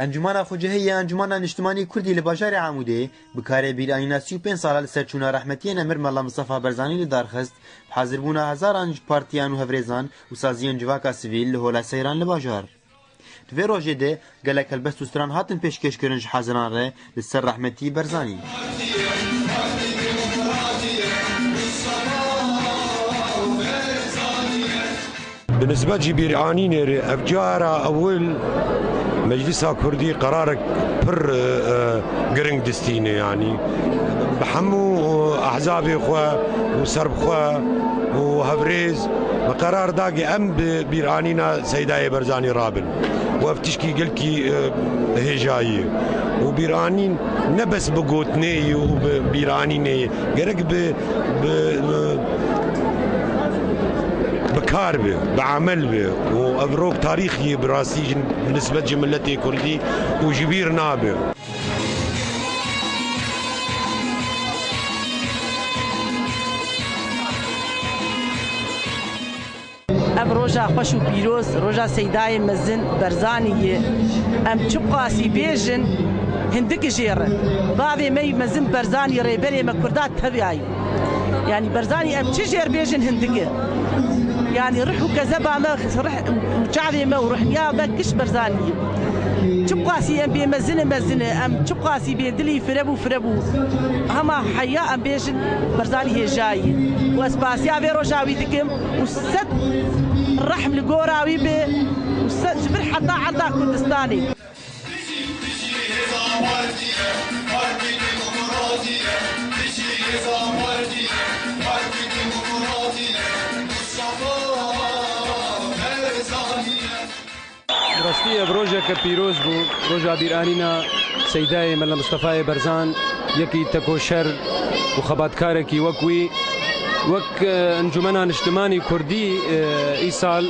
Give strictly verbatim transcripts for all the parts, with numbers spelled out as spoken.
Encûmena Xwecihî ya Encûmena Niştimanî Kurdî li bajarê Amûdê bi karê bîranîna sî û pênc sala li ser çûna rehmetiyê Nemir Mela Mistefa Barzanî li dar xist, bi hazirbûna hezaran ji partiyan û hevrêzan û saziyên civaka sivîl li hola seyran li bajar. Di vê rojê de gelek helbest û stran hatin pêşkêşkirin ji haziran re li ser rehmetî Barzanî. Bi nisbet jî bîranînê re ev cara ewil Meclisa Kurdî qerarek pir, e, e, giring distîne, yanî bi hemû ehzabê xwe û serbixwe û hevrêz me qerar da ki em bi bîranîna Seydayê Barzanî rabin. Û ev tişkî gelkî, e, hêjayî ye. Û bîranîn ne bes bi gotinê ye û bi bîranînê ye. Gerek bi, bi, bi kar be, bi emel be. Û ev rok tarîxî ye bi rastî jî bi nisbet ji miletê Kurdî û ji bîr nabe. Ev roja xweş û pîroz, roja Seydayê mezin Berzanî ye. Em çi qasî bêjin, hindik jê re. Bavê me yî mezin Berzanî rêberê me Kurda tevayî. Yanî Berzanî em çi jêr bêjin hindik e. Yanî rih û kezeba me, rih û çavê me û rihniya me giş Berzanî ye. Çi qasî em bê mezin e, mezin e, em çi qasî bê dilî firebû, firebû. Hema heya em bêjin Berzanî hêjayî. Û ez spasiya vê roja wî dikim û sed rehm li gora wî be û sed ji vir heta erda Kurdistanê. Bi rastî ev rojeke pîroz bû, roja bîranîna Seydayê Mela Mistefayê Berzan, yekî tekoşer û xebatkarekî wek wî, wek, e, Encûmena Niştimanî Kurdî, e, îsal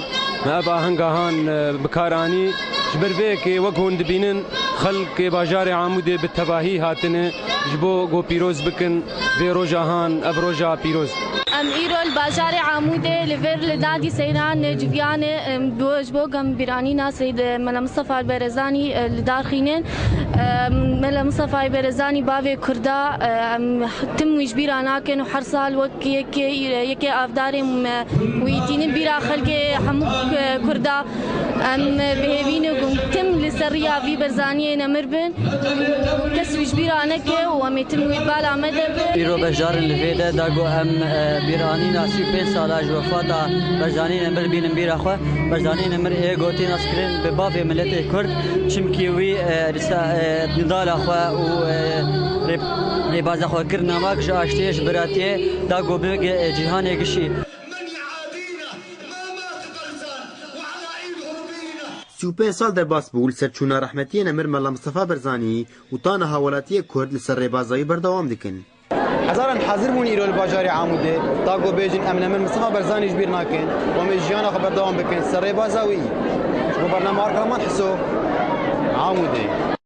me ev ahenga han, e, bi kar anî. Ji ber vê yekê wek hûn dibînin, xelkê bajarê Amûdê bi tevahî hatine ji bo ku pîroz bikin vê roja han, ev roja pîroz. Em îro li bajarê Amûdê li vir li dadî seyran civiyane, em, bo, ji bo gem bîranîna Seyd Mela Mistefa Berezanî, e, li dar xînin. Em, Mela Mistefa Berezanî bavê Kurda, e, em tim wî ji bîra nakin û her sal wek yekê, yekê avdarê me wî tînin bîra xelkê hemû, e, Kurda. Em bi hêvî ne ku tim li ser riya vî Berzaniyê nemir bin. Kes wî ji bîra neke û em ê tim wî bala me de bin. Îro beşdar in li vê de, da ku em, e, bîranîna sî û pênc sala ji wefata Berzanî Nemir bînin bîra xwe. Berzanî Nemir ê gotî naskirin bi bavê miletê Kurd, çimkî wî, e, li sa-, e, nidala xwe û, e, rê-, rêbaza xwe kir namak ji aştiyê, ji biratiyê, da ku bibige, e, cîhanê gişî. Sî û pênc sal derbas bû li ser çûna rehmetiyê Nemir Mela Mistefa Barzanî û ta niha welatiyê Kurd li ser rêbaza wî berdewam dikin. Hezaran hazir bûn îro li bajarê Amûdê, ta ku bêjin em Nemir Mistefa Barzanî ji bîr nakin û em ê jiyana xwe berdewam bikin ser rêbaza wî. Ji bo bernama Arkaman Hiso, Amûdê.